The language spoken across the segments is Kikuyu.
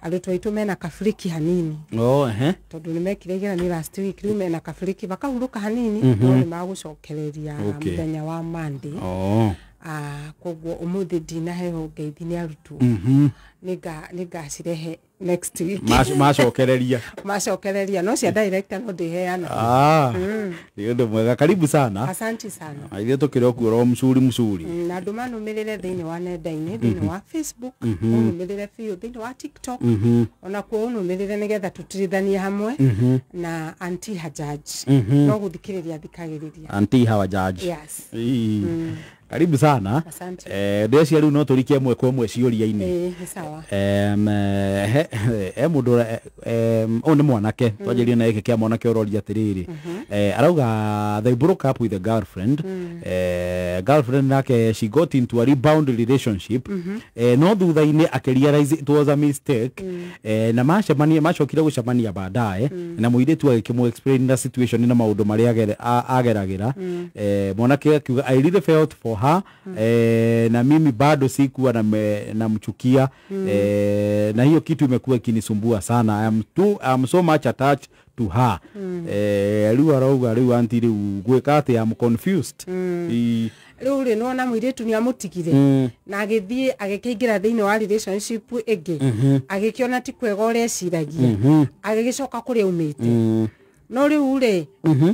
Arutwo aitũ mena kabiriki hanini. Oh, ehe. Tondũ nĩ mekire igeranio last week, rĩu mena kabiriki makahurũka hanini, no nĩ magũcokereria mũthenya wa Monday. Oh. Ah, koguo ũmũthĩ ndinaheo ngeithi nĩ arutwo. Nĩngacirehe next week. Macokereria. Macokereria, no cia director no ndĩheana. Ah, nĩ ũndũ mwega, karibu sana. Asante sana. Ithuĩ tũkĩrĩ o kuo ro mcuri mcuri. Na andũ manũmĩrĩre thĩinĩ wa nenda-inĩ, thĩinĩ wa Facebook, ũnũmĩrĩre biũ, thĩinĩ wa TikTok onakuo ũnũmĩrĩre, nĩgetha tũtirithanie hamwe na Auntie Hajaj, no gũthikĩrĩria thikagĩrĩria. Auntie Hawa Judge. Yes. Ii. Karibu sana. Asante. Ndĩreciria rĩu no tũrikie ĩmwe kwa ĩmwe ciũria-inĩ. Ĩĩ, nĩ sawa. He mũndũ ũyũ nĩ mwanake, twanjĩrĩrie na gĩkĩ kĩa mwanake ũroria atĩrĩrĩ, arauga they broke up with a girlfriend, girlfriend nake she got into a rebound relationship, no thutha-inĩ akĩrealize it was a mistake, na macemania, macokire gũcemania baadaye na mũirĩtu agĩkĩmũ explain na situation na maũndũ marĩa ageragĩra. Mwanake akiuga, "I really felt for her, na mimi bado sikuwa namchukia, na hiyo kitu imekuwa ikinisumbua sana. I am so much attached to her." Rĩu arauga, rĩu auntie, rĩu gwĩka atĩ? I'm confused. Rĩu rĩ, nĩwona mũirĩtu nĩ amũtigire na agĩthiĩ agĩkĩingĩra thĩinĩ wa relationship ĩngĩ, agĩkĩona ti kwega ũrĩa eciragia, agĩgĩcoka kũrĩa aumĩte. No rĩu rĩ,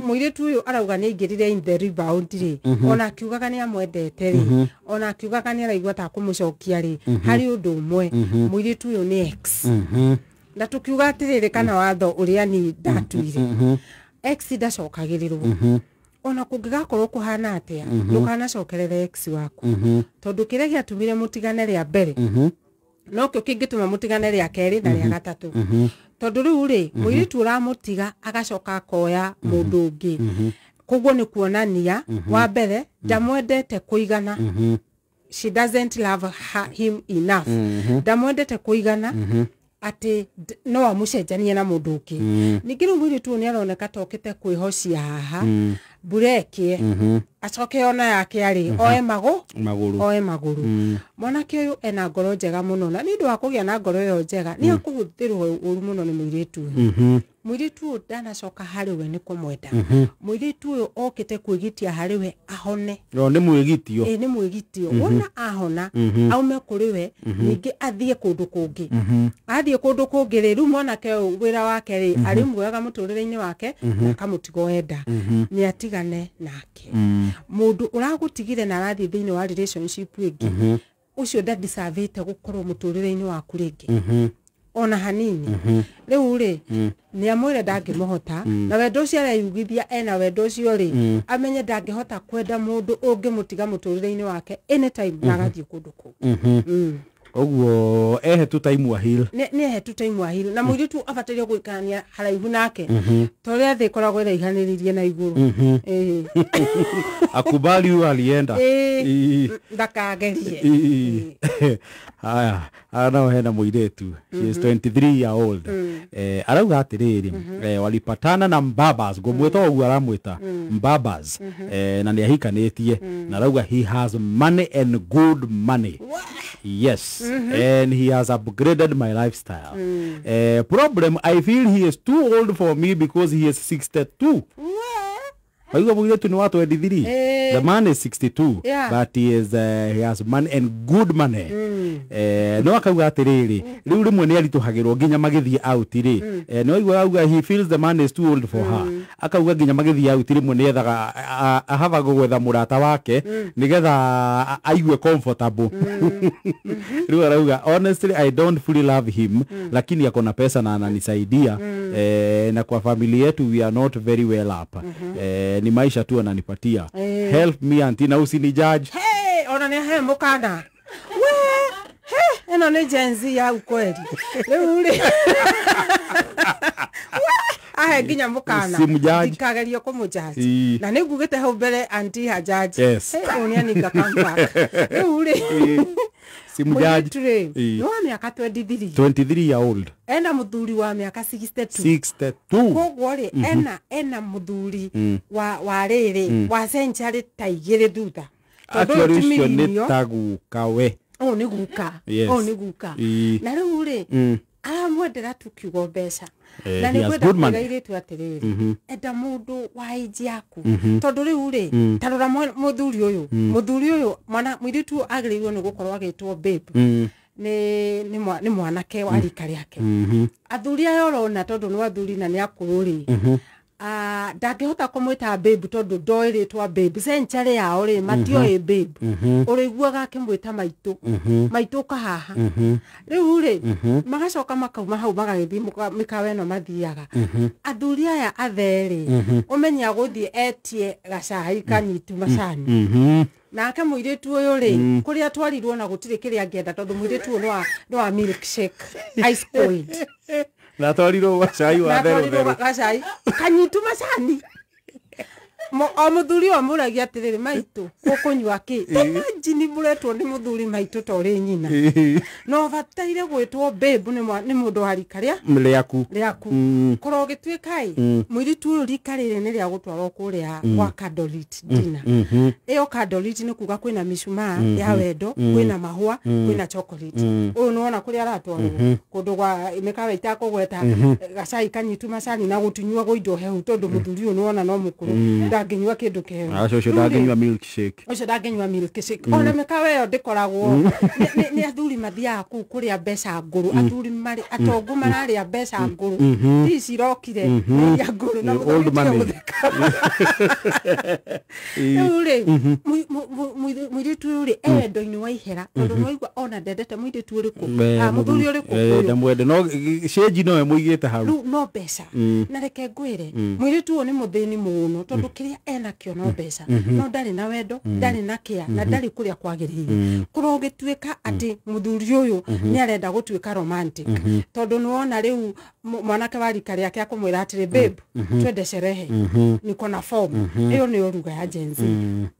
mũirĩtu ũyũ arauga nĩ aingĩrire in the rebound rĩ, ona akiugaga nĩ amwendete rĩ, ona akiugaga nĩ araigua ta kũmũcokia rĩ, harĩ ũndũ ũmwe, mũirĩtu ũyũ nĩ ex. Na tũkiuga atĩrĩrĩ, kana watho ũrĩa ni ndatuire, ex ndacokagĩrĩrwo ona kũngĩgakorwo kũhana atĩa. Ndũkanacokerere ex waku, tondũ kĩrĩa gĩatũmire mũtigane rĩa mbere nokĩo kĩngĩtũma mũtigane rĩa kerĩ na rĩa gatatũ. Tondũ rĩu rĩ, mũirĩtu ũramũtiga agacoka akoya mũndũ ũngĩ, koguo nĩ kuonania wa mbere ndamwendete kũigana. She doesn't love him enough. Ndamwendete kũigana atĩ no amũcenjanie na mũndũ ũngĩ. Ningĩ rĩu mũirĩtu ũyũ nĩ aroneka tokĩte kwĩhocia haha mbura ĩkĩe, acoke ona yake arĩ oe magũ magũrũ. Oe magũrũ. Mwanake ũyũ ena ngoro njega mũno, na nĩ ũndũ wa kũgĩa na ngoro ĩyo njega nĩ akũhũthĩrwo ũru mũno nĩ mũirĩtu ũyũ. Mũirĩtu ũyũ ndanacoka harĩ we nĩ kũmwenda. Mũirĩtu ũyũ okĩte kwĩgitia harĩ we ahone. No nĩ mwĩgitio. Ĩ, nĩ mwĩgitio. Wona ahona, aume kũrĩ we, ningĩ athiĩ kũndũ kũngĩ. Athiĩ kũndũ kũngĩ rĩ, rĩu mwanake ũyũ wĩra wake rĩ, arĩ muoyaga mũtũrĩre-inĩ wake na akamũtiga enda, nĩ atigane nake. Mũndũ ũragũtigire na arathiĩ thĩinĩ wa relationship ĩngĩ, ũcio ndadicavĩte gũkorwo mũtũrĩre-inĩ waku rĩngĩ ona hanini. Rĩu rĩ, nĩ amwĩre ndangĩmũhota na wendo ũcio areyugithia ena wendo ũcio rĩ, amenye ndangĩhota kwenda mũndũ ũngĩmũtiga mũtũrĩre-inĩ wake anytime na agathiĩ kũndũ kũngĩ. Ũguo ehe tu time wa heal. Nĩ ehe tu time wa heal, na mũirĩtu abataire gũikarania haraihu nake ta ũrĩa thĩ ĩkoragwo ĩraihanĩrĩirie na igũrũ. Ĩĩ. Akubali huyo alienda. Ĩĩ. Ii. Ndakagerie. Ii. Haya, haha naho hena mũirĩtu, she is 23 year old. Arauga atĩrĩrĩ, walipatana na mbabas, ngũmwĩta ũguo, aramwĩta mbabas, na nĩ ahikanĩtie, na arauga he has money and good money. Yes, and he has upgraded my lifestyle. Problem, I feel he is too old for me because he is 62. Waigua mũirĩtu nĩ wa 23. The man is 62. But he has money and good money. No akauga atĩrĩrĩ, rĩu rĩmwe nĩ aritũhagĩrwo nginya magĩthiĩ out rĩ. No aigua auga he feels the man is too old for her. Akauga nginya magĩthiĩ out rĩmwe nĩ ethaga ahabaga gwetha mũrata wake nĩgetha aigue comfortable. Rĩu arauga, "Honestly, I don't fully love him, lakini ako na pesa na ananisaidia, na kwa familia yetu we are not very well up. Ni maisha tu ananipatia. Help me, auntie, na usinijudge." Hey, ona nĩ ahe mũkana we. He, ĩno nĩ Gen Z ya ukweli. Rĩu rĩ, we ahe nginya mũkana. Usimjudge. Ndikagerie kũmũjudge. Ii. Na nĩ ngugĩte hau mbere, auntie Hajaj. Yes. Hey, ũyũ nĩ aninga comeback rĩu rĩ. Simjudge. Mũirĩtu rĩ, Ii. nĩ wa mĩaka 23. 23 year old. Ena mũthuri wa mĩaka 62. 62. Koguo rĩ, ena mũthuri wa rĩrĩ wa century ta igĩrĩ thutha. Tondũ Actually ũyũ ti ũcio nĩ millennial. ta gukawe. Ũyũ nĩ guka. Yes. Ũyũ nĩ guka. Ii. Na rĩu rĩ, aramwendera tu kiugo mbeca. Na He nĩ has ngwenda good money. kwĩra airĩtu atĩrĩrĩ, enda mũndũ wa age yaku, tondũ rĩu rĩ, ta rora mũthuri ũyũ, mũthuri ũyũ, mwana mũirĩtu ũyũ agĩrĩirwo nĩ gũkorwo agĩtwo babe nĩ mwanake wa rika rĩake. Athuri aya ũrona, tondũ nĩ athuri na nĩ akũrũ rĩ, ndangĩhota kũmwĩta babe tondũ ndoĩ rĩtwa babe. Century yao rĩ, matioĩ babe. Ũrĩiguaga akĩmwĩta maitũ, maitũ kahaha. Rĩu rĩ, magacoka makauma hau magagĩthiĩ mĩkawa ĩno mathiaga athuri aya atherĩ, ũmenye agũthiĩ etie gacai kanyitu macani. Nake mũirĩtu ũyũ rĩ, kũrĩa atwarirwo na gũtirĩ kĩrĩa angĩenda, tondũ mũirĩtu ũyũ nĩ wa milkshake ice cold. Na twarirwo gacai wa therũ Natwarirwo therũ. Gacai kanyitu macani. O mũthuri ũyũ amũragia atĩrĩrĩ, maitũ, ũkũnyua kĩ? Imagine mũretwo nĩ mũthuri maitũ ta ũrĩ nyina. No bataire gwĩtwo babe nĩ mũndũ wa rika rĩa rĩaku. Rĩaku. Korwo ũgĩtuĩka ĩ mũirĩtu ũyũ rika rĩrĩ nĩ rĩa gũtwarwo kũrĩa gwa candlelit dinner. Ĩyo candlelit nĩ kuga kwĩna mĩcumaa ya wendo, kwĩna mahũa, kwĩna chocolate. Ũyũ nĩwona kũrĩa aratwarwo kũndũ gwa mĩkawa itakũgweta, gacai kanyitu macani na gũtinyuagwo indo hehu, tondũ mũthuri ũyũ nĩwona no mũkũrũ, ndangĩnyua kĩndũ kĩhehu. Acio ũcio Rĩu rĩ, ndangĩnyua milkshake. Ũcio ndangĩnyua milkshake. Ona mĩkawa ĩyo ndĩkoragwo. Nĩ athuri mathiaga kũu kũrĩa mbeca ngũrũ, athuri marĩ atongu mararĩa mbeca ngũrũ, ti ici irokire iria ngũrũ na Old mũthuri tiga money. mũtheka. Rĩu rĩ, mũirĩtu ũyũ rĩ, e wendo-inĩ wa ihera, tondũ nĩwaigua ona ndendete mũirĩtu ũrĩkũ. Mũthuri ũrĩkũ ũyũ. Ndamwende no cenji nowe mũigĩte hau. Rĩu no mbeca. Na reke ngwĩre, mũirĩtu ũyũ nĩ mũthĩni mũno, tondũ kĩrĩa enakĩo no mbeca, no ndarĩ na wendo, ndarĩ na kĩa, na ndarĩ kũrĩa kwagĩrĩire. Kũrwo gĩtuĩka atĩ mũthuri ũyũ nĩ arenda gũtuĩka romantic, tondũ nĩwona rĩu mwanake wa rika rĩake akũmwĩra atĩrĩ, babe, twende sherehe, niko na form. Ĩyo nĩyo ruga ya Gen Z.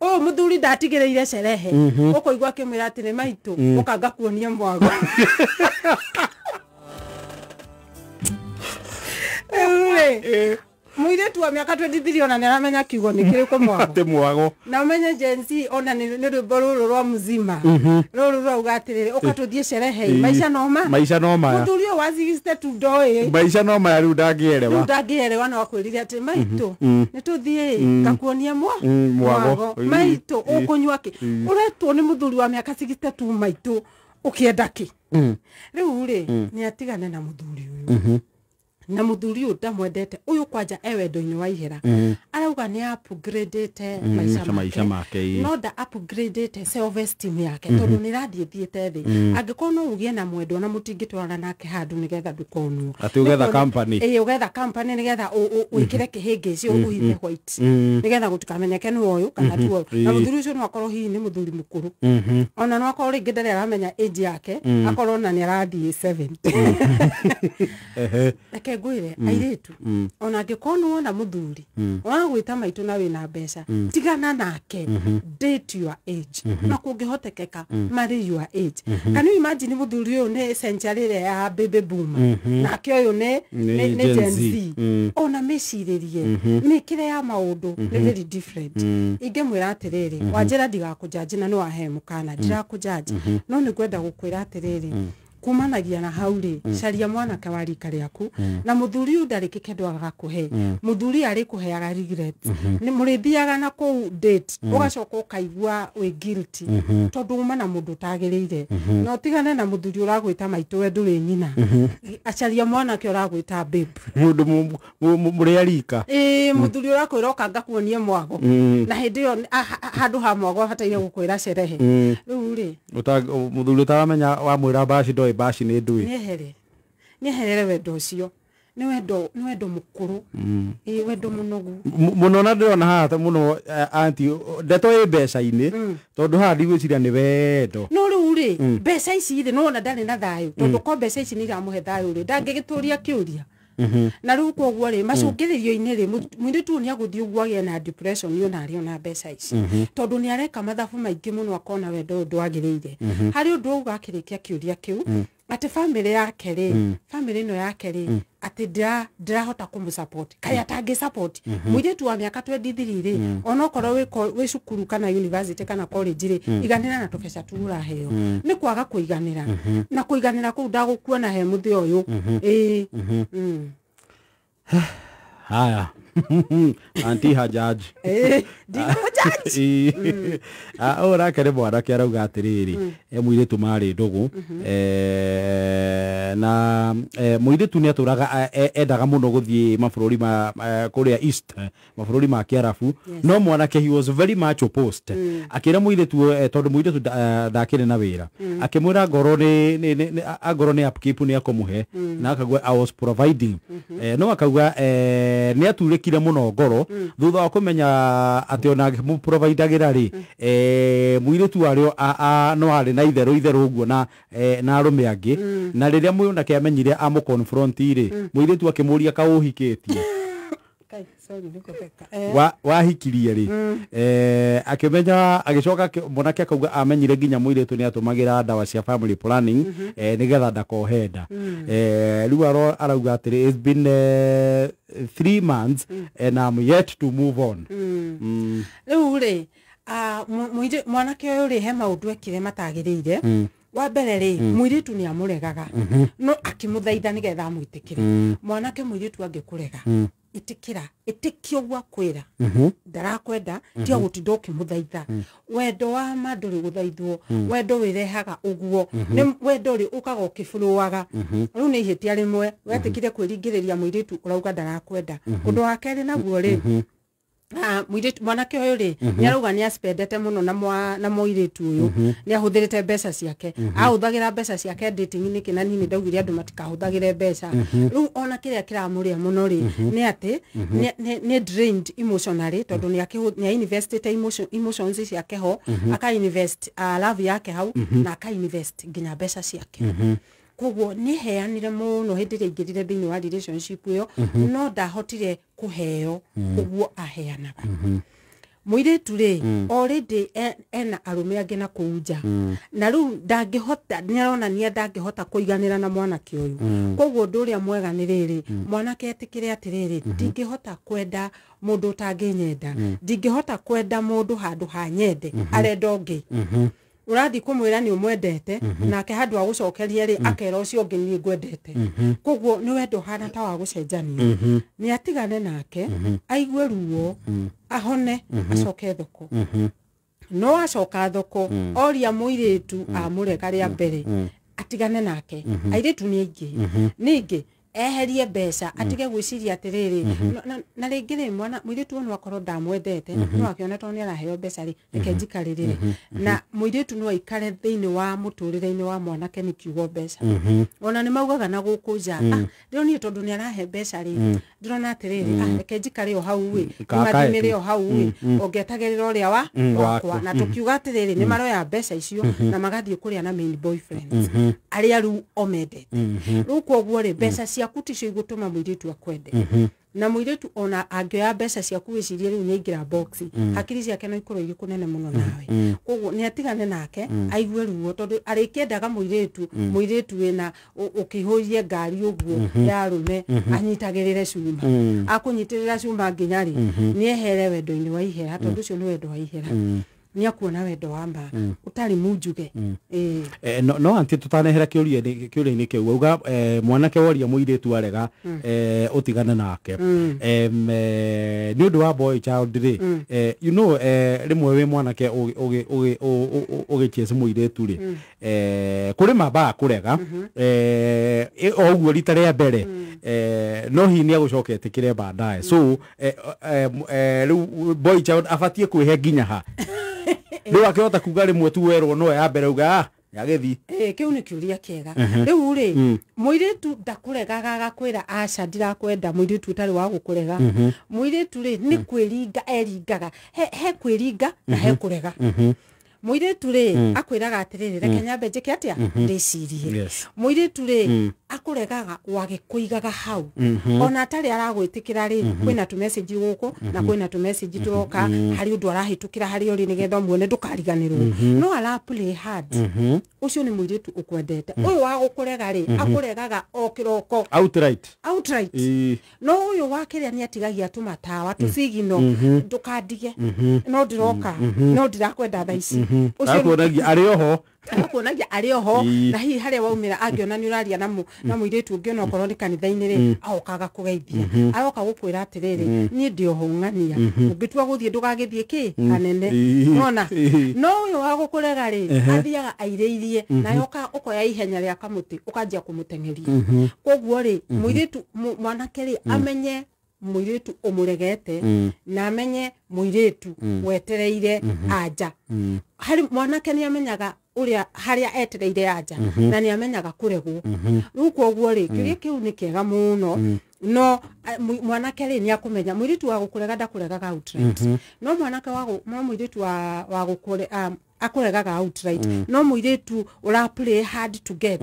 Ũyũ mũthuri ndatigĩrĩire sherehe, ũkũigua akĩmwĩra atĩrĩ, maitũ, ũkanga kuonia mwago. Rĩu rĩ, mũirĩtu wa mĩaka 23 ona nĩ aramenya kiugo nĩ kĩrĩkũ, mwago. Atĩ mwago. Na ũmenye Gen Z ona nĩ rwĩmbo rũrũ rwa mzima rũrũ rwauga atĩrĩrĩ, ũka tũthiĩ sherehe, maica no ma Maica no maya. Mũthuri ũyũ wa 62 ndoĩ. Maica no maya, rĩu ndangĩerewa. Rĩu ndangĩerewa, no akwĩrire atĩ maitũ, nĩ tũthiĩ ngakuonia mwa Mwago. Maitũ, ũkũnyua kĩ? Ũretwo nĩ mũthuri wa mĩaka 62 maitũ, ũkĩenda kĩ? Rĩu rĩ, nĩ atigane na mũthuri ũyũ, na mũthuri ũyũ ndamwendete. Ũyũ kwanja e wendo-inĩ wa ihera. Arauga nĩ upgradĩte maica maica make, ĩĩ. No nda upgradĩte self esteem yake, tondũ nĩ ĩrathiĩ thiĩte thĩ. Angĩkorwo no ũgĩe na mwendwa na mũtingĩtwarana nake handũ nĩgetha ndũkonwo. Atĩ ũgetha company. Ĩĩ, ũgetha company nĩgetha wĩkĩre kĩhĩngĩci, ũhithe white, nĩgetha gũtikamenyeke nĩ ũyũ kana ti ũyũ. Na mũthuri ũcio no akorwo hihi nĩ mũthuri mũkũrũ, ona no akorwo rĩngĩ ndarĩ aramenya age yake, akorwo na nĩ arathiĩ 70. Reke ngwĩre airĩtu, ona angĩkorwo nĩ wona mũthuri ũragwĩta maitũ na wĩna mbeca, tigana nake. Date your age, na kũngĩhotekeka marry your age. Can you imagine, mũthuri ũyũ nĩ century ĩrĩa ya baby boomer, nake ũyũ nĩ Nĩ nĩ Gen Gen Z. Z. Ona mĩcirĩrie, mĩkĩre ya maũndũ nĩ very different. Ingĩmwĩra atĩrĩrĩ, wanjĩra ndigakũjanji na nĩ wahe mũkana, ndirakũjanji, no nĩ ngwenda gũkwĩra atĩrĩrĩ, kumanagia na hau rĩ, caria mwanake wa rika rĩaku. Na mũthuri ũyũ ndarĩ kĩkendo agakũhe. Mũthuri arĩ kũheaga regret. Nĩ mũrĩthiaga na kũu date, ũgacoka ũkaigua wĩ guilty, tondũ uma na mũndũ ũtagĩrĩire. Na ũtigane na mũthuri ũragwĩta maitũ, we ndũrĩ nyina. Acaria mwanake ũragwĩta babe. Mũndũ mũrĩa rika. Ĩĩ, mũthuri ũrakwĩra ũka ngakuonie mwago, na hĩndĩ ĩyo handũ ha mwago abataire gũkwĩra sherehe. Rĩu rĩ, Mũthuri ũtaramenya wamwĩra baci ndoĩ baci nĩ ndũĩ. Nĩehere, nĩeherere wendo ũcio. Nĩ wendo mũkũrũ. Ĩĩ, wendo mũnogu. Mũno. Na ndĩrona haha ta mũno, anti ndeto ĩ mbeca-inĩ, tondũ haha ndigwĩciria nĩ wendo. No rĩu rĩ, mbeca ici rĩ, nĩwona ndarĩ na thayũ, tondũ ko mbeca ici nĩ iramũhe thayũ rĩ, ndangĩgĩtũria kĩũria. Na rĩu koguo rĩ, macũngĩrĩrio-inĩ rĩ, mũirĩtu ũyũ nĩ agũthiĩ ũguo agĩe na depression ona arĩ ona mbeca ici, tondũ nĩ areka mathabu maingĩ mũno, akona wendo ũyũ ndwagĩrĩire. Harĩ ũndũ ũguo akĩrĩkia kĩũria kĩu. Atĩ family yake rĩ, family ĩno yake rĩ, atĩ ndirahota kũmũ kaĩ atangĩ support mũirĩtu wa mĩaka 23 rĩ, onokorwo wĩ cukuru kana university kana college rĩ, iganĩra na tũbeca tu ũraheo. Nĩ kwaga kũiganĩra, na kũiganĩra kũu ndagũkuona he mũthĩ ũyũ. Ĩĩ. Haya. Anti hajaj. Ndikũjudge. Ũyũ nake nĩ mwanake arauga atĩrĩrĩ, mũirĩtu marĩ ndũgũ, na mũirĩtu nĩ atũraga endaga mũno gũthiĩ mabũrũri ma kũrĩa East, mabũrũri ma Kĩarabu, no mwanake he was very much opposed. Akĩra mũirĩtu, tondũ mũirĩtu ndakĩrĩ na wĩra, akĩmwĩra ngorwo nĩ angorwo nĩ upkeep nĩ akũmũhe, na akauga I was providing. No akauga nĩ aturĩkire mũno ngoro thutha wa kũmenya atĩ ona angĩmũprovidagĩra rĩ, mũirĩtu arĩo no arĩ na itherũ itherũ ũguo na na arũme angĩ. Na rĩrĩa mwanake amenyire amũconfront rĩ, mũirĩtu akĩmũria kaũhikĩtie. Kai, sorry, nĩkũtheka. Wahikirie rĩ, akĩmenya, agĩcoka mwanake akauga amenyire nginya mũirĩtu nĩ atũmagĩra ndawa cia family planning, nĩgetha ndakohe nda. Rĩu arauga atĩrĩ, it's been 3 months and I'm yet to move on. Rĩu rĩ, mwanake ũyũ rĩ, he maũndũ ekire matagĩrĩire. Wa mbere rĩ, mũirĩtu nĩ amũregaga, no akĩmũthaitha nĩgetha amwĩtĩkĩre. Mwanake, mũirĩtu angĩkũrega, ĩtĩkĩra, ĩtĩkia ũguo akwĩra ndarakwenda, tiga gũtinda ũkĩmũthaitha. Wendo wa ma ndũrĩ gũthaithwo, wendo wĩrehaga ũguo. Nĩ wendo rĩ, ũkaga ũkĩbũrũaga. Rĩu nĩ ihĩtia rĩmwe wetĩkire kwĩringĩrĩria mũirĩtu ũrauga ndarakwenda. Ũndũ wa kerĩ naguo rĩ, mũirĩtu mwanake ũyũ rĩ, nĩ arauga nĩ aspendete mũno na mũirĩtu ũyũ, nĩ ahũthĩrĩte mbeca ciake, ahũthagĩra mbeca ciake dating-inĩ kĩna niĩ nĩ ndaugire andũ matikahũthagĩre mbeca. Rĩu ona kĩrĩa kĩramũrĩa mũno rĩ, nĩ atĩ nĩ drained emotionally, tondũ nĩ investĩte emotions ciake ho, aka invest love yake hau, na aka invest nginya mbeca ciake. Koguo nĩ heanire mũno hĩndĩ ĩrĩa aingĩrire thĩinĩ wa relationship ĩyo, no ndahotire kũheo ũguo aheanaga. Mũirĩtu rĩ, already ena arũme angĩ na kũu nja, na rĩu ndangĩhota, nĩ aronania ndangĩhota kũiganĩra na mwanake ũyũ. Koguo ũndũ ũrĩa mwega nĩ rĩrĩ, mwanake etĩkĩre atĩrĩrĩ, ndingĩhota kwenda mũndũ ũtangĩnyenda, ndingĩhota kwenda mũndũ handũ ha nyende arenda ũngĩ. Ũrathiĩ kũmwĩra nĩ ũmwendete, nake handũ ha gũcokeria rĩ, akera ũcio ũngĩ niĩ ngwendete. Koguo nĩ wendo ũhana ta wa gũcenjania. Nĩ atigane nake, aigue ruo, ahone, acoke thoko. No acoka thoko, oria mũirĩtu amũrega rĩa mbere, atigane nake. Airĩtu nĩ aingĩ. Ningĩ eherie mbeca, atige gwĩciria atĩrĩrĩ, na rĩngĩ rĩ, mwana mũirĩtu ũyũ no akorwo ndamwendete, no akĩona tondũ nĩ araheo mbeca rĩ, reke njikarĩrĩre. Na mũirĩtu no aikare thĩinĩ wa mũtũrĩre-inĩ wa mwanake nĩ kiugo mbeca. Ona nĩ maugaga na gũkũ nja, rĩu niĩ tondũ nĩ arahe mbeca rĩ, ndĩrona atĩrĩrĩ, reke njikare o hau ĩ, ndĩmathimĩre o hau ĩ, ũngĩetagĩrĩra ũrĩa wa wakwa. Na tũkiuga atĩrĩrĩ, nĩ maroya mbeca icio na magathiĩ kũrĩa na main boyfriends arĩa rĩu o mendete. Rĩu koguo rĩ, mbeca ciaku ticio igũtũma mũirĩtu akwende. Na mũirĩtu ona angĩoya mbeca ciaku wĩcirie rĩu nĩ aingĩra box, hakiri ciake no ikorwo irĩ kũnene mũno nawe. Koguo nĩ atigane nake, aigue ruo, tondũ arĩkĩendaga mũirĩtu, mũirĩtu wĩna ũkĩihũrie ngari ũguo ya arũme, anyitagĩrĩre cuma. Akũnyitĩrĩra cuma nginya rĩ, nĩ ehere wendo-inĩ wa ihera, tondũ ũcio nĩ wendo wa ihera. Nĩ akuona wendo wa ma ũtarĩ munjuge. No anti tũtanehera kĩũria-inĩ kĩu, wauga mwanake woria mũirĩtu arega, ũtigane nake. Nĩ ũndũ wa boy child rĩ, you know, rĩmwe wĩ mwanake ũgĩchase mũirĩtu rĩ, kũrĩ mambaga kũrega o ũguo rita rĩa mbere, no hihi nĩ agũcoka etĩkĩre baadaye. So rĩu boy child abatiĩ kwĩhe nginya ha? Rĩu akĩhota kuga rĩmwe tu werwo no ya mbere uga yagĩthiĩ. Kĩu nĩ kĩũria kĩega. Rĩu rĩ, mũirĩtu ndakũregaga agakwĩra aca ndirakwenda, mũirĩtu ũtarĩ wa gũkũrega. Mũirĩtu rĩ, nĩ kwĩringa eringaga. He kwĩringa na he kũrega. Mũirĩtu rĩ, akwĩraga atĩrĩrĩ, reke nyambe njĩke atĩa, ndĩcirie. Mũirĩtu rĩ, akũregaga Ũkũregaga wagĩkũigaga hau ona atarĩ aragwĩtĩkĩra rĩ, kwĩna tũmessage gũkũ na kwĩna tũmessage tũroka harĩ ũndũ arahĩtũkĩra harĩa ũrĩ nĩgetha ũmuone ndũkariganĩrwo, no ara play hard. Ũcio nĩ mũirĩtu ũkwendete. Ũyũ wa gũkũrega rĩ, akũregaga o kĩroko. Outright. Outright. No ũyũ wa kĩrĩa nĩ atigagia tũmatawa tũcigino, ndũkandige, no ndĩroka, no ndirakwenda thaa ici. Ũcio Akuonagia arĩ oho. Akuonagia arĩ oho. Na hihi harĩa waumĩra angĩona nĩ ũraria na mũirĩtu ũngĩ, ona okorwo nĩ kanitha-inĩ rĩ, agoka agakũgeithia, aroka gũkwĩra atĩrĩrĩ, niĩ ndĩ oho ng'ania, ũngĩtua gũthiĩ ndũgagĩthiĩ kĩ hanene. Nona no ũyũ wa gũkũrega rĩ, athiaga airĩirie nawe ũkoya ihenya rĩa kamũtĩ ũkanjia kũmũteng'eria. Koguo rĩ, mũirĩtu mwanake rĩ, amenye mũirĩtu ũmũregete na amenye mũirĩtu wetereire anja. Harĩ mwanake nĩ amenyaga ũrĩa harĩa etereire anja na nĩ amenyaga kũregwo. Rĩu koguo rĩ, kĩũria kĩu nĩ kĩega mũno, no mwanake rĩ, nĩ akũmenya mũirĩtu wa gũkũrega ndakũregaga outright, no mwanake wa no mũirĩtu wa gũkũre akũregaga outright, no mũirĩtu ũra play hard to get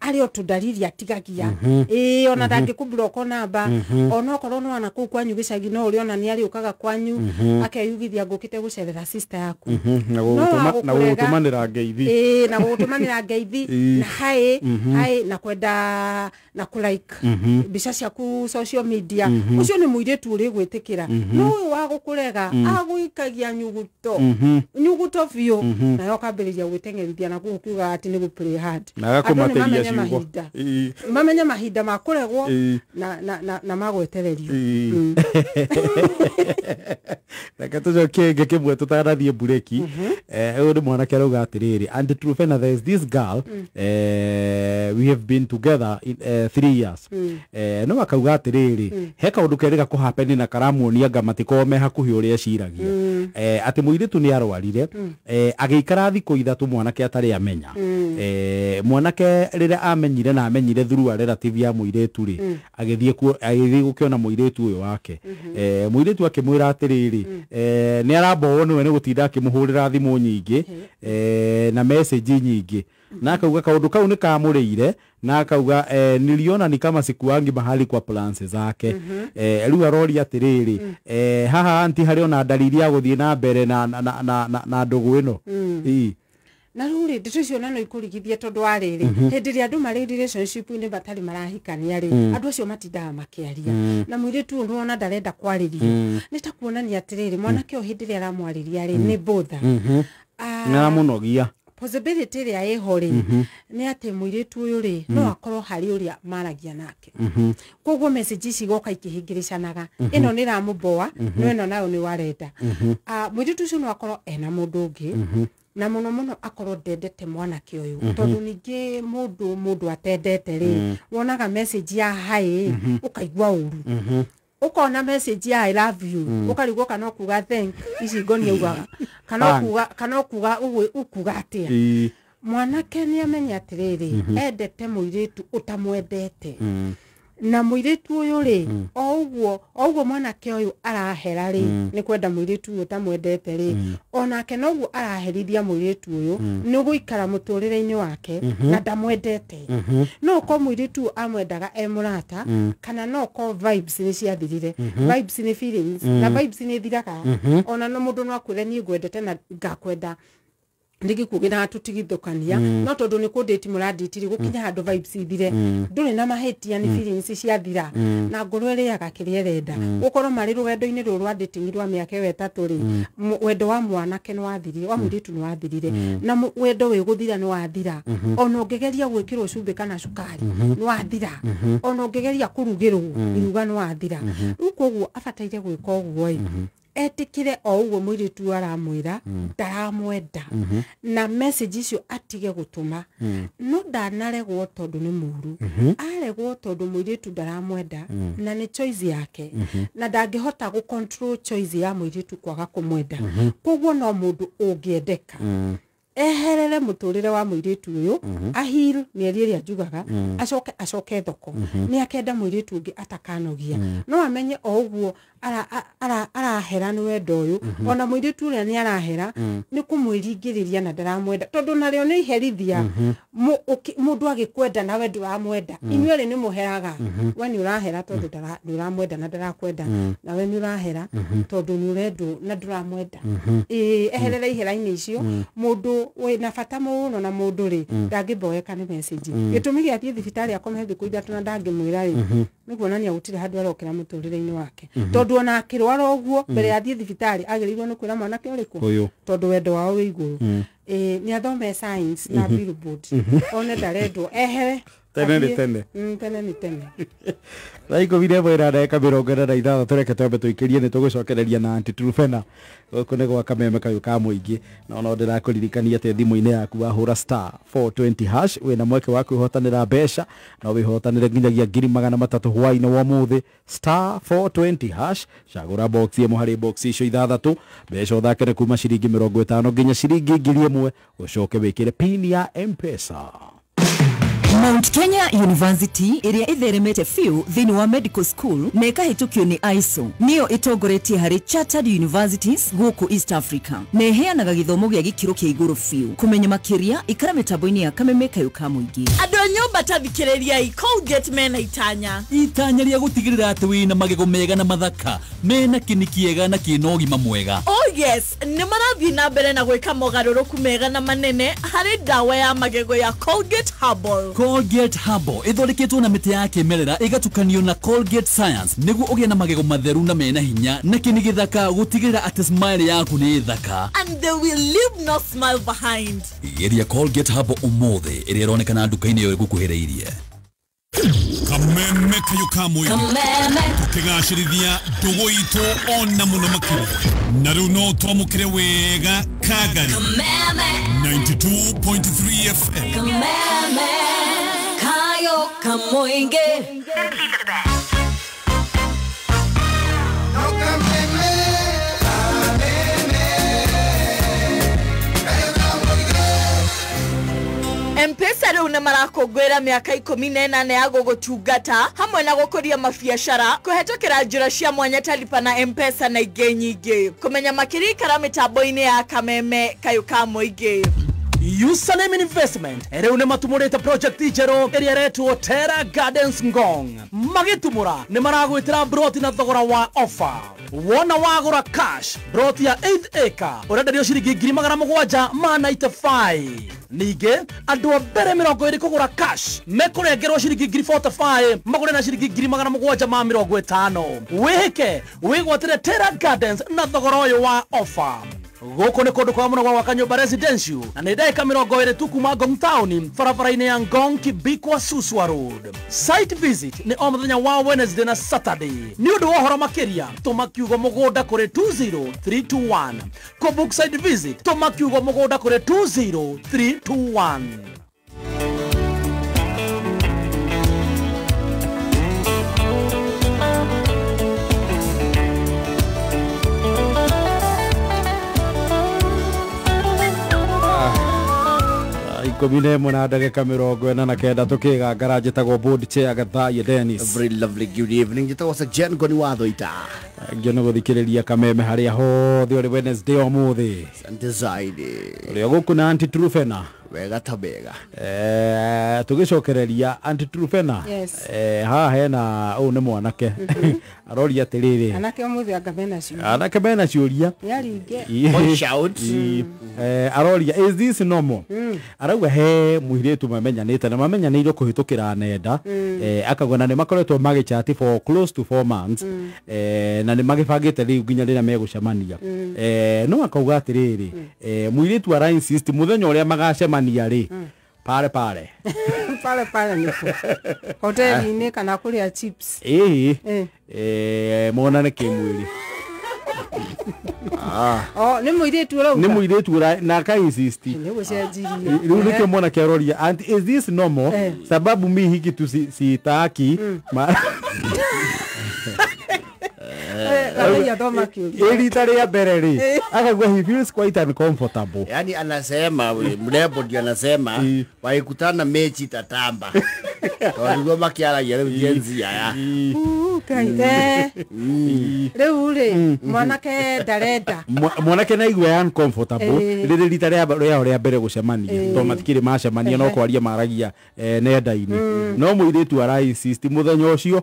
arĩ o tũndariri atigagia, ĩĩ, ona ndangĩkũ-block namba, ona okorwo nĩ wana kũu kwanyu gĩcagi, no ũrĩona nĩ arĩũkaga kwanyu akeyugithia ngũkĩte gũcerera sister yaku. Na No wa na gũkũrega- gũgũtũmanĩra ngeithi. Ĩĩ, na gũgũtũmanĩra ngeithi na hi hi na kwenda na kũ-like mbica ciaku social media, ũcio nĩ mũirĩtu ũrĩ gwĩtĩkĩra. No ũyũ wa gũkũrega agũikagia nyuguto nyuguto biũ, nayo ũkambĩrĩria gwĩteng'erithia na kũu kiuga atĩ nĩ gũ play hard. Na Andũ nĩ agakũmatĩria mamenye ciugo. mahinda, mamenye mahinda ma kũregwo na magwetererio. Reke tũcokie ngĩ kĩmwe tũtanathiĩ mbureki. Ũyũ nĩ mwanake arauga atĩrĩrĩ, "And Trufena, there is this girl, we have been together in 3 years." No akauga atĩrĩrĩ, he kaũndũ kerĩga kũhapeni na karamuonia anga matikorwo me hakuhĩ ũrĩa eciragia. Atĩ mũirĩtu nĩ arwarire, agĩikara thikũ 3 mwanake atarĩ amenya. Mwanake rĩrĩa amenyire na amenyire through a relative ya mũirĩtu rĩ, agĩthiĩ kuo, agĩthiĩ gũkĩona mũirĩtu ũyũ wake. Mũirĩtu akĩmwĩra atĩrĩrĩ, nĩ arambowo nĩwe nĩ gũtinda akĩmũhũrĩra thimũ nyingĩ na message nyingĩ, na akauga kaũndũ kau nĩ kamũrĩire, na akauga niliona ni kama sikuangi mahali kwa plans zake. Rĩu aroria atĩrĩrĩ, haha anti harĩ ona ndariri ya gũthiĩ na mbere na ndũgũ ĩno? Ii. Na rĩu rĩ, ndeto icio na no ikũrigithie tondũ wa rĩrĩ, hĩndĩ ĩrĩa andũ marĩ relationship-inĩ matarĩ marahikania rĩ, andũ acio matindaga makĩaria, na mũirĩtu ũyũ nĩwona ndarenda kwarĩrio, nĩ ta kuonania atĩrĩrĩ, mwanake ũyũ hĩndĩ ĩrĩa aramwarĩria rĩ, nĩ bother. Nĩ aramũnogia. Possibility ĩrĩa ĩho rĩ, nĩ atĩ mũirĩtu ũyũ rĩ, no akorwo harĩ ũrĩa maragia nake, koguo message ici igoka ikĩhingĩrĩcanaga, ĩno nĩ ĩramũboa no ĩno nayo nĩ warenda. Mũirĩtu ũcio no akorwo ena mũndũ ũngĩ, na mũno mũno akorwo ndendete mwanake ũyũ, tondũ ningĩ mũndũ atendete rĩ, wonaga message ya hi ũkaigua ũru, ũkona message ya "I love you" ũkarigwo kana ũkuga thank ici ngoni augaga kana Thank. ũkuga kana ũkuga ũkuga atĩa. Mwanake nĩ amenye atĩrĩrĩ, endete mũirĩtu ũtamwendete, na mũirĩtu ũyũ rĩ, o ũguo mwanake ũyũ arahera rĩ, nĩ kwenda mũirĩtu ũyũ ũtamwendete rĩ, onake noguo araherithia mũirĩtu ũyũ nĩ gũikara mũtũrĩre-inĩ wake na ndamwendete. No ũkorwo mũirĩtu ũyũ amwendaga e mũrata, kana no ũkorwo vibes nĩ ciathirire. Vibes nĩ feelings, na vibes nĩ ithiraga. Ona no mũndũ no akwĩre niĩ ngwendete na ngakwenda ndigikugira tũtigithũkania, no tondũ nĩ kũndĩti mũrandĩtiri gũkinya handũ vibes ithire, ndũrĩ na mahĩtia, nĩ feelings ciathira, na ngoro ĩrĩaga kĩrĩa ĩrenda. Gũkorwo marĩ rũgendo-inĩ rũrũ rwa dating rwa mĩaka ĩyo 3 rĩ, wendo wa mwanake nĩ wathirire, wa mũirĩtu nĩ wathirire, na wendo wĩ gũthira nĩ wathira. Ona ũngĩgeria gwĩkĩrwo cumbĩ kana cukari nĩ wathira, ona ũngĩgeria kũrugĩrwo iruga nĩ wathira. Rĩu koguo abataire gwĩka ũguo ĩ, etĩkĩre o ũguo mũirĩtu ũyũ aramwĩra ndaramwenda, na message icio atige gũtũma. No ndanaregwo tondũ nĩ mũru, aregwo tondũ mũirĩtu ndaramwenda, na nĩ choice yake, na ndangĩhota gũ control choice ya mũirĩtu kwaga kũmwenda. Koguo no mũndũ ũngĩendeka. Eherere mũtũrĩre wa mũirĩtu ũyũ, ahil mĩeri ĩrĩa njugaga, acoke thoko. Nĩ akenda mũirĩtu ũngĩ atakanogia. No amenye o ũguo arahera nĩ wendo ũyũ, ona mũirĩtu ũrĩa nĩ arahera nĩ kũmwĩringĩrĩria na ndaramwenda, tondũ narĩo nĩ iherithia. Mũndũ agĩkwenda nawe ndũramwenda, inyuĩ erĩ nĩ mũheraga. We nĩ ũrahera tondũ nĩ ũramwenda na ndarakwenda, nawe nĩ ũrahera tondũ nĩ ũrendwo na ndũramwenda. Ĩĩ, eherere ihera-inĩ icio. Mũndũ wĩna bata mũno na mũndũ rĩ, ndangĩmboeka nĩ message. Gĩtũmi gĩa athiĩ thibitarĩ akome thikũ 3 na ndangĩmwĩra rĩ, nĩ kuonania gũtirĩ handũ arokera mũtũrĩre-inĩ wake. Tondũ ona akĩrwara ũguo, mbere ya athiĩ thibitarĩ agĩrĩirwo nĩ kwĩra mwanake ũrĩkũ, tondũ wendo wao wĩ igũrũ. Nĩ athome science na billboard, one ndarendwo, ehere. Tene nĩ tene. Tene nĩ tene. Thaa 11:46 tũreke twambe tũikĩrie, nĩ tũgũcokereria na Aunty Truphena. Gũkũ nĩ gwa Kameme kayũ ka mũingĩ. No ndĩrakũririkania atĩ thimũ-inĩ yaku wahũra *420# wĩna mweke wa kwĩhotanĩra mbeca, no wĩhotanĩre nginyagia 300,000 hwaĩ-inĩ wa ũmũthĩ. *420# cagũra box ĩmwe harĩ box icio 6, mbeca ũthakĩre kuma ciringi 50 nginya ciringi 1,000, ũcoke wĩkĩre pin ya M-Pesa. Mount Kenya University ĩrĩa ĩtheremete biũ thĩinĩ wa medical school na ĩkahĩtũkio nĩ ISO, nĩyo ĩtongoretie harĩ chartered universities gũkũ East Africa, na ĩheanaga gĩthomo gĩa gĩkĩro kĩa igũrũ biũ. Kũmenya makĩria, ikara mĩtambo-inĩ ya Kameme kayũ ka mũingĩ. Andũ a nyũmba ta thikĩrĩriai, Colgate mena itanya rĩa gũtigĩrĩra atĩ wĩna magego mega na mathaka, mena kĩni kĩega na kĩna ũgima mwega. Oh yes, nĩ marathiĩ na mbere na gwĩka mogarũrũku mega na manene harĩ ndawa ya magego ya Colgate Herbal. Colgate Herbal ĩthondeketwo na mĩtĩ ya kĩmerera ĩgatukanio na Colgate Science nĩguo ũgĩe na magego matheru na mena hinya na kĩni gĩthaka, gũtigĩrĩra atĩ smile yaku nĩ thaka. And they will leave no smile behind. Geria Colgate Herbal ũmũthĩ, ĩrĩa ĩronekana nduka-inĩ ĩyo ĩgũkuhĩrĩirie. Kameme kayũ ka mũingĩ tũkĩgacĩrithia ndũgũ itũ ona mũno makĩria, na rĩu no twamũkĩre wega Kagari 92.3 FM. Kameme kayo kamoinge. M-Pesa rĩu nĩ marakũngũĩra mĩaka 18 ya gũgũtungata hamwe na gũkũria mabiacara kũhetũkĩra njĩra cia mwanya ta lipa na M-Pesa na ingĩ nyingĩ. Kũmenya makĩria, ikara mĩtambo-inĩ ya Kameme kayũ ka mũingĩ. Username Investment rĩu nĩ matumũrĩte project njerũ ĩrĩa ĩretwo Terra Gardens Ngong. Magĩtumũra nĩ maragwĩtĩra broti na thogora wa offer. Wona wagũra cash broti ya 8 acre ũrenderio ciringi 795. Ningĩ andũ a mbere 20 kũgũra cash mekũrengerwo ciringi 45,000 magũre na ciringi 750. Wĩhĩke wĩgwatĩre Terra Gardens na thogora ũyũ wa offer. Gũkũ nĩ kũndũ kwa mũno gwa gwaka nyũmba residential na nĩ ndagĩka 20 tu kuma Ngong Town, barabara-inĩ ya Ngong Kibikwa Suswa Road. Site visit nĩ o mũthenya wa Wednesday na Saturday. Nĩ ũndũ wa ũhoro makĩria, tũma kiugo mũgũnda kũrĩ 20321. Kũbook site visit, tũma kiugo mũgũnda kũrĩ 20321. 11:49 tũkĩgangara. Njĩtagwo board chair Gathaiya Dennis. Very lovely good evening. Njĩtagwo Sir Jen Ngoni wa Thoita. Ngĩona gũthikĩrĩria Kameme harĩa hothe ũrĩ Wednesday ũmũthĩ. Asante zaidi. Ũrĩa gũkũ na Aunty Truphena. Wega ta wega. Tũgĩcokereria Aunty Truphena. Yes. Haha hena ũyũ nĩ mwanake. Aroria atĩrĩrĩ. Anake ũmũthĩ anga mena ciũria. Anake mena ciũria. Nĩaringe. Voice out. Aroria, is this normal? Arauga he mũirĩtu mamenyanĩte na mamenyanĩirwo kũhĩtũkĩra nenda, akauga na nĩ makoretwo magĩchat for close to 4 months, na nĩ magĩbangĩte rĩu nginya rĩrĩa megũcemania. No akauga atĩrĩrĩ, mũirĩtu ara insist mũthenya ũrĩa magacemania rĩ, pale pale pale pale nĩkũ hoteli-inĩ kana kũrĩa chips. Ĩĩ, monane kĩmwĩrĩ. Oh, nĩ mũirĩtu ũrauga? Nĩ mũirĩtu na aka insist. Nĩ gũcenjirie. Rĩu nĩkĩo mwanake aroria, and is this normal? Sababu mi hiki tu sitaki. Rita rĩa mbere rĩ akagua he feels quite uncomfortable. Yani anasema mrembo ndio anasema waikutana mechi tatamba. Tondũ makiaragia rĩu Gen Z aya. Rĩu rĩ mwanake ndarenda. Mwanake na igua uncomfortable rĩrĩ rita rĩao rĩa mbere gũcemania tondũ matikĩrĩ macemania no kwaria maragia nenda-inĩ no mũirĩtu ara insist mũthenya ũcio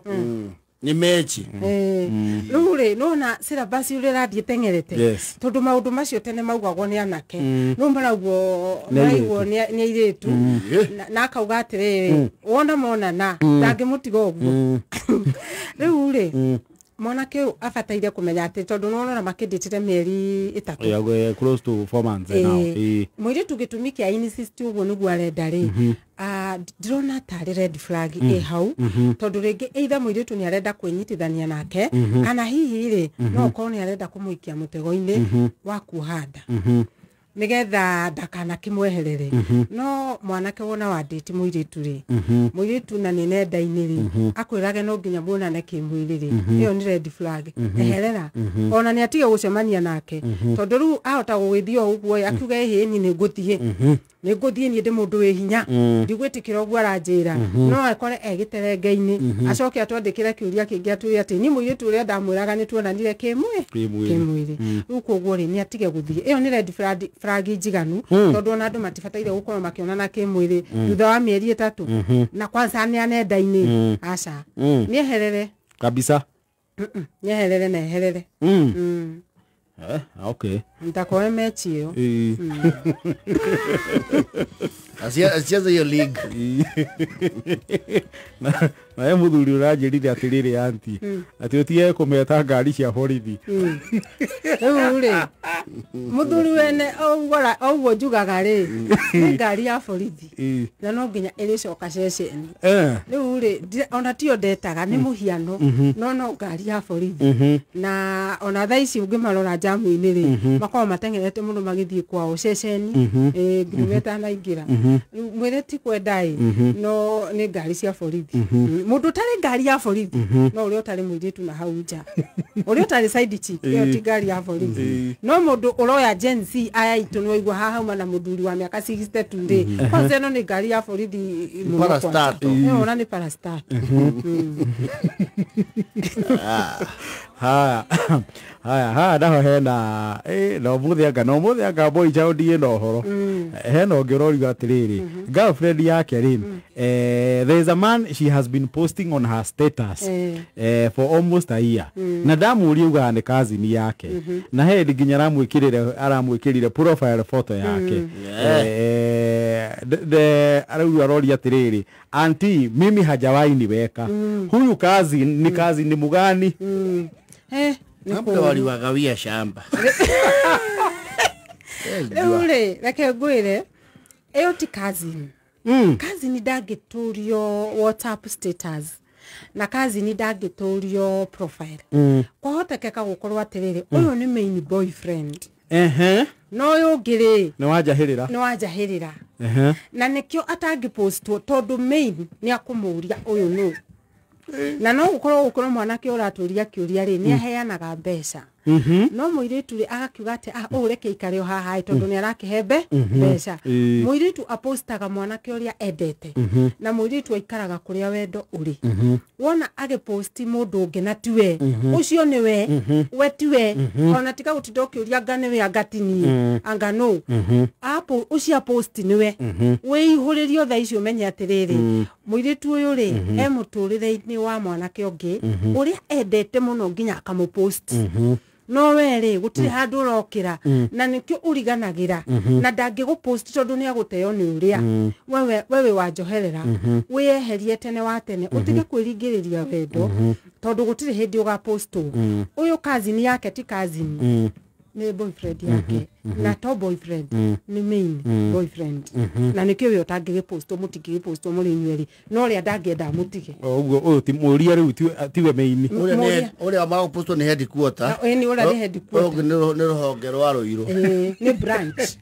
ni mechi. Rĩu rĩ nona syllabus ũrĩa ĩrathiĩ ĩteng'erete tondũ maũndũ macio tene maugagwo nĩ anake no maraugwo maraigwo nĩ airĩtu na akauga atĩrĩrĩ wona monana ndangĩmũtiga ũguo. Rĩu rĩ mwanake ũyũ abataire kũmenya atĩ tondũ nĩwona makĩndĩtire mĩeri 3. Yeah, close to 4 months now. Mũirĩtu gĩtũmi kĩa insist ũguo nĩguo arenda rĩ ndĩrona tarĩ red flag ĩ hau tondũ rĩngĩ either mũirĩtu nĩ arenda kwĩnyitithania nake kana hihi rĩ no ũkorwo nĩ arenda kũmũikia mũtego-inĩ wa kuoha nda nigetha ndakana kimweherere. No mwanake wona wandĩti mũirĩtu rĩ mũirĩtu na nĩ nenda-inĩ rĩ akwĩrage no nginya muonane kĩmwĩrĩ rĩ ĩyo nĩ red flag. Eherera ona nĩ atige gũcemania nake tondũ rĩu ahota gũgĩthiĩ o ũguo akiuga ĩhĩ niĩ nĩ ngũthiĩ niĩ ndĩ mũndũ wĩ hinya ndigwĩtĩkĩra ũguo aranjĩra no akore egĩterenge-inĩ acoke atwandĩkĩre kĩũria kĩngĩ atwĩre atĩ niĩ mũirĩtu ũrĩa ndamwĩraga nĩ tuonanire kĩmwĩrĩ. Rĩu koguo rĩ nĩ atige gũthiĩ. Ĩyo nĩ red flag njiganu tondũ ona andũ matibataire gũkorwo makĩonana kĩmwĩrĩ thutha wa mĩeri 3 na kwanza nĩ nenda-inĩ. Aca nĩeherere kabisa. Nĩeherere na eherere. Okay. Nitakoe mechi hiyo. Asicheze hiyo league. Na ye muthuri uranjĩrire atĩrĩrĩ anti atĩ ũtige kũmeta ngari cia borithi. Rĩu rĩ muthuri wene ũguo njugaga rĩ nĩ ngari ya borithi na no nginya ĩrĩcoka ceceni. Rĩu rĩ ona tio ndetaga nĩ mũhiano no ngari ya borithi na ona thaa ici ũngĩmarora jamu-inĩ rĩ makoragwo mateng'erete mũno magĩthiĩ kwao ceceni nginya ĩtanaingĩra. Rĩu mwĩre ti kwenda ĩ no nĩ ngari cia borithi. Mũndũ ũtarĩ ngari ya borithi no ũrĩa ũtarĩ mũirĩtu na hau nja ũrĩa ũtarĩ side chick ĩyo ti ngari ya borithi no mũndũ ũroya Gen Z aya itũ nĩwaigua haha hauma na mũthuri wa mĩaka 62 rĩ kwanza ĩno nĩ ngari ya borithi mũno Parastato. Ona nĩ parastato. Haya haya haya naho hena no mũthĩ anga boy child ĩno ũhoro hena ũngĩ ũrorigo atĩrĩrĩ girlfriend yake rĩ there is a man she has been posting on her status for almost a year na ndamũria ugaga nĩ cousin yake na he nginya aramwĩkĩrire profile photo yake arauga aroria atĩrĩrĩ auntie mimi hajawahi niweka huyu cousin ni cousin ni mugani. Labda waliwagawia shamba. Rĩu rĩ reke ngwĩre ĩyo ti cousin. Cousin ndangĩtũrio WhatsApp status na cousin ndangĩtũrio profile. Kwahotekeka gũkorwo atĩrĩrĩ ũyũ nĩ main boyfriend. No ũyũ ũngĩ rĩ nĩ wanjahĩrĩra. Na nĩkĩo atangĩpostwo tondũ main nĩ akũmũria ũyũ nũ. Na no gũkorwo mwanake ũratũria kĩũria rĩ nĩ aheanaga mbeca no mũirĩtu rĩ agakiuga atĩ ũũ reke ikare o haha tondũ nĩ arakĩhe mbeca. Mũirĩtu apostaga mwanake ũrĩa endete na mũirĩtu aikaraga kũrĩa wendo ũrĩ. Wona agĩposti mũndũ ũngĩ na tiwe ũcio nĩwe we tiwe ona tiga gũtinda ũkĩũria anga nĩwe anga ti niĩ anga nũ ũcio aposti nĩwe wĩihũrĩrio thaa icio ũmenye atĩrĩrĩ mũirĩtu ũyũ rĩ e mũtũrĩre-inĩ wa mwanake ũngĩ ũrĩa endete mũno nginya akamũpost. No we rĩ gũtirĩ handũ ũrokĩra na nĩkĩo ũriganagĩra na ndangĩgũpost tondũ nĩ agũteo nĩ ũrĩa wewe wanjoherera wĩyeherie tene wa tene ũtige kwĩringĩrĩria wendo tondũ gũtirĩ hĩndĩ ũgapostwo. Ũyũ cousin yake ti cousin nĩ boyfriend yake na to boyfriend nĩ main boyfriend na nĩkĩo we ũtangĩgĩpostwo mũtingĩgĩpostwo mũrĩ inyuerĩ no ũrĩa ndangĩenda mũtige. Ũguo ũyũ ti mũria rĩu tiwe main ũrĩa magũpostwo nĩ headquarter. Ĩni ũrĩa nĩ headquarter. Ũyũ nĩ rũhonge rwa Rũirũ. Nĩ branch.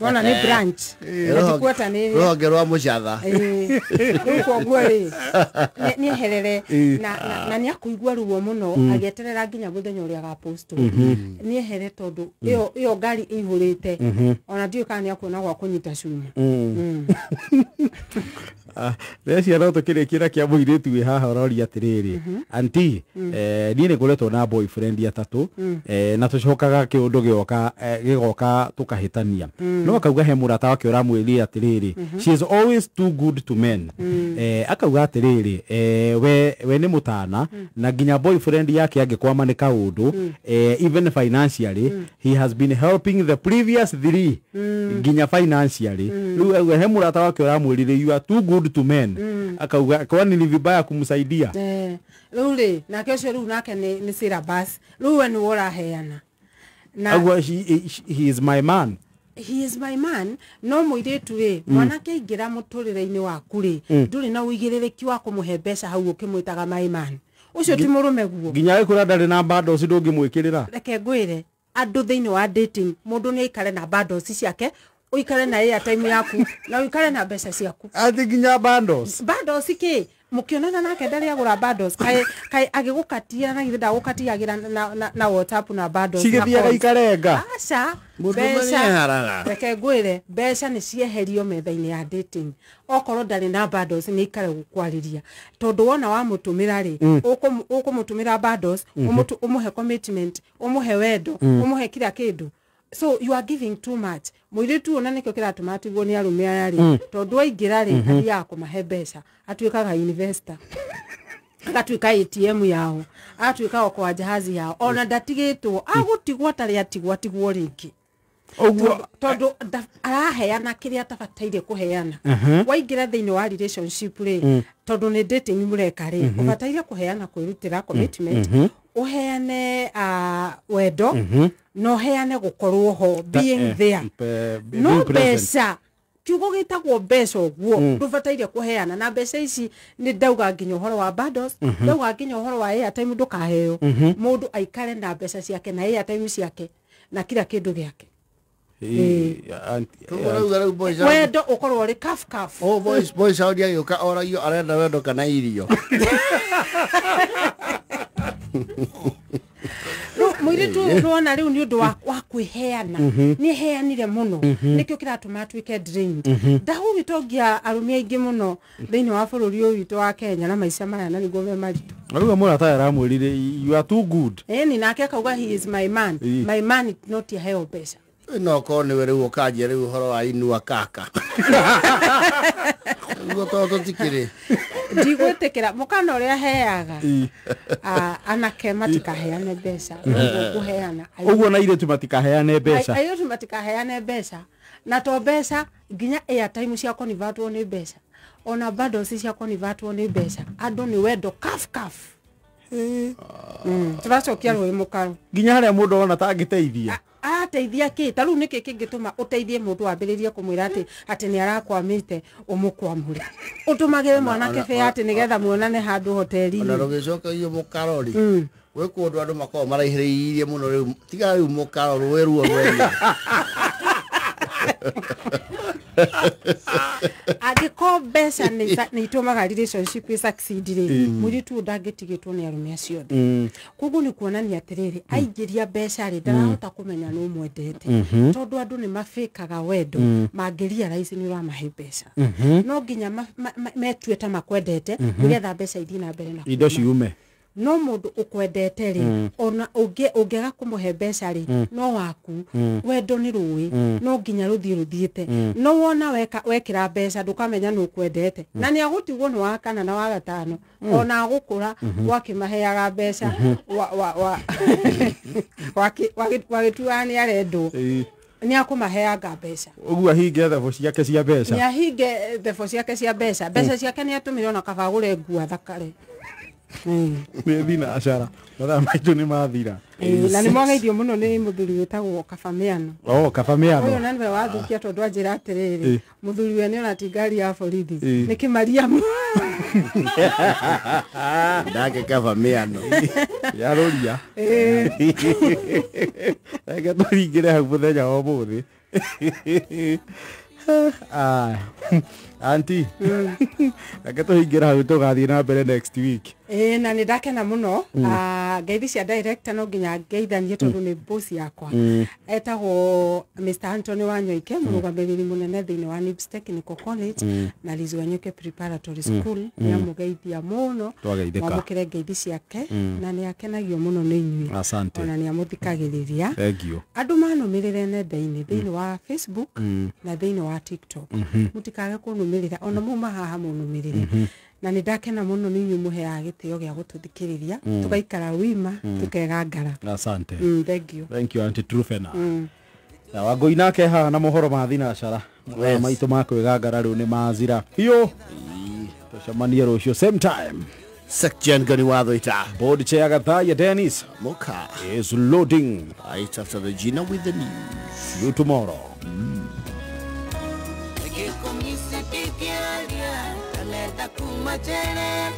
Wona nĩ branch na ti nĩ Rũhonge rwa mũcatha. Rĩu koguo rĩ nĩeherere na nĩakũigua ruo mũno agĩeterera nginya mũthenya ũrĩa agapostwo. Nĩehere tondũ ĩyo ngari ĩihũrĩte ona ndiũĩ kana nĩakuona gwa kũnyita cuma. Recia no tũkĩrĩkĩra kĩa mũirĩtu wĩ haha ũroria atĩrĩrĩ, anti niĩ nĩ ngoretwo na boyfriend atatũ na tũcokaga kĩũndũ gĩgoka tũkahĩtania. No akauga he mũrata wake ũramwĩrire atĩrĩrĩ, she is always too good to men. Akauga atĩrĩrĩ, we nĩ mũtana na nginya boyfriend yake angĩkwama nĩ kaũndũ, even financially he has been helping the previous three nginya financially. Rĩu he mũrata wake ũramwĩrire you are too good to men. Akauga kwani ni vibaya kumsaidia? Rĩu rĩ nake ũcio rĩu nake nĩ syllabus. Rĩu we nĩwe ũraheana. Agua he is my man. He is my man. No mũirĩtu rĩ mwanake aingĩra mũtũrĩre-inĩ waku rĩ ndũrĩ na ũigĩrĩrĩki wa kũmũhe mbeca hau ũkĩmwĩtaga my man. Ũcio ti mũrũme guo. Nginya agĩkũra ndarĩ na bundles ndũngĩmwĩkĩrĩra. Reke ngwĩre andũ thĩinĩ wa dating mũndũ nĩ aikare na bundles ciake, uikare na airtime yaku na uikare na mbeca ciaku. Ati nginya bundles. Bundles ki mukionana nake ndari agura bundles kai agigukatia na githe ndagukatiagira na WhatsApp na bundles cigithiaga ikarenga. Aca mbeca reke ngwire mbeca ni cieherio metha-inĩ ya dating. Okorwo ndari na bundles ni ikare gukwariria tondu wona wamutumira ri ukumutumira bundles umuhe commitment umuhe wendo umuhe kila kindu. So you are giving too much. Mũirĩtu ona nĩkĩo kĩratũma atigwo nĩ arũme aya rĩ tondũ aingĩra rĩ athiaga kũmahe mbeca atuĩkaga investor agatuĩka ATM yao agatuĩka okoa jahazi yao ona ndatigĩtwo agũtigwo atarĩ atigwo atigwo rĩngĩ ũguo tondũ araheana kĩrĩa atabataire kũheana. Waingĩra thĩinĩ wa relationship rĩ tondũ nĩ dating mũreka rĩ ũbataire kũheana kwĩrutĩra commitment uheane wendo no heane gukorwo ho being there no mbeca kiugo gitagwo mbeca uguo ndubataire kuheana na mbeca ici ni ndauga nginya uhoro wa bundles ndauga nginya uhoro wa airtime ndukaheo mundu aikare na mbeca ciake na airtime ciake na kila kindu giake. Wendo ukorwo uri kaf kaf. Oh boys boys audia agĩũka oragio arenda wendo kana irio. Mũirĩtu nĩwona rĩu nĩ ũndũ wa kwĩheana nĩ heanire mũno nĩkĩo kĩratũma atuĩke drained. Ndagũgĩtongia arũme aingĩ mũno thĩinĩ wa bũrũri ũyũ witũ wa Kenya na maica maya na nĩguo me maritũ. Rĩu mũrata aramwĩrire you are too good. Ĩni nake akauga he is my man. My man not aheo mbeca. No korwo nĩwe rĩu ũkanjia rĩu ũhoro wa inua kaka. Ũguo tondũ tũtikĩrĩ. Ndigwĩtĩkĩra mũkana ũrĩa heaga anake matikaheane mbeca ũguo kũheana ũguo na airĩtu matikaheane mbeca. Airĩtu matikaheane mbeca na to mbeca nginya airtime cia convertwo nĩ mbeca ona bundles cia convertwo nĩ mbeca. Andũ nĩ wendo kaf kaf. Tũracokia rũĩ mũkaro nginya harĩa mũndũ ona tangĩteithia ateithia kĩ ta rĩu nĩkĩ kĩngĩtũma ũteithie mũndũ wambĩrĩrie kũmwĩra atĩ nĩ arakwamĩte ũmũkwamũre ũtũmagĩre mwanake bĩa atĩ nĩgetha muonane handũ hoteli-inĩ. Ona rũgĩcokagio mũkaro rĩ gwĩ kũndũ andũ makoragwo maraihĩrĩirie mũno rĩu tiga rĩu mũkaro rũĩ ruo rwene. Angĩkorwo mbeca nĩ itũmaga relationship ĩ succeed rĩ mũirĩtu ũyũ ndangĩtigĩtwo nĩ arũme acio othe. Koguo nĩ kuonania atĩrĩrĩ aingĩria mbeca rĩ ndarahota kũmenya nĩ ũmwendete tondũ andũ nĩ mabĩkaga wendo mangĩ realize nĩ ũramahe mbeca no nginya metue ta makwendete nĩgetha mbeca ithiĩ na mbere na indo ciume. No mũndũ ũkwendete rĩ ona ũngĩaga kũmũhe mbeca rĩ no waku wendo nĩ rũĩ no nginya rũthiĩ rũthiĩte. No wona wekĩra mbeca ndũkamenya nĩ ũkwendete na nĩ agũtigwo nĩ wa kana na wa gatano ona agũkũra wakĩmaheaga mbeca wagĩtuaga nĩ arendwo nĩ akũmaheaga mbeca. Ũguo ahinge thebo ciake cia mbeca. Nĩ ahinge thebo ciake cia mbeca. Mbeca ciake nĩ atũmire ona kaba agũre nguo athakare. Nĩ thina acara mathaa maitũ nĩ mathira. Na nĩ mwageithio mũno nĩ mũthuri wĩtagwo Kabamiano. Oh Kabamiano ũyũ na nĩwe wathũkia tondũ anjĩra atĩrĩrĩ mũthuri we nĩ ona ti ngari ya borithi nĩ Kĩmariamu. Ndake Kabamiano yarũria. Reke tũringĩre hau mũthenya wa ũmũthĩ. Auntie, reke tũhingĩre hau tũgathiĩ na mbere next week. Ĩĩ, na nĩ ndakena mũno. Ngeithi cia director no nginya ngeithanie tondũ nĩ boss yakwa. Etagwo Mr. Anthony Wanyoike, mũrũgamĩrĩri mũnene thĩinĩ wa NIBS Technical College na Liz Wanyoike Preparatory School. Nĩ amũgeithia mũno. Twageithĩka. Mwamũkĩre ngeithi ciake na nĩ akenagio mũno nĩ inyuĩ. Asante. Ona nĩ amũthikagĩrĩria. Thank you. Andũ manũmĩrĩre nenda-inĩ thĩinĩ wa Facebook na thĩinĩ wa TikTok. Mũtikage kũnũmĩrĩra ona muma haha mũnũmĩrĩre. Na nĩ ndakena mũno nĩ inyuĩ mũheaga gĩtĩo gĩa gũtũthikĩrĩria, tũgaikara wima, tũkegangara. Asante. Thank you. Thank you, Auntie Trufena. Na Wangũi nake haha na mohoro ma thinacara. Yes. Maitũ ma kwĩgangara rĩu nĩ mazira biũ. Tũcemanie rũciũ same time. Section Gani Wathoita. Board chair Gathaya Dennis Moka. is loading. Right after the Gina with the news. See you tomorrow. Gĩkũmisi ndingĩaria, kalenda kuma Njere.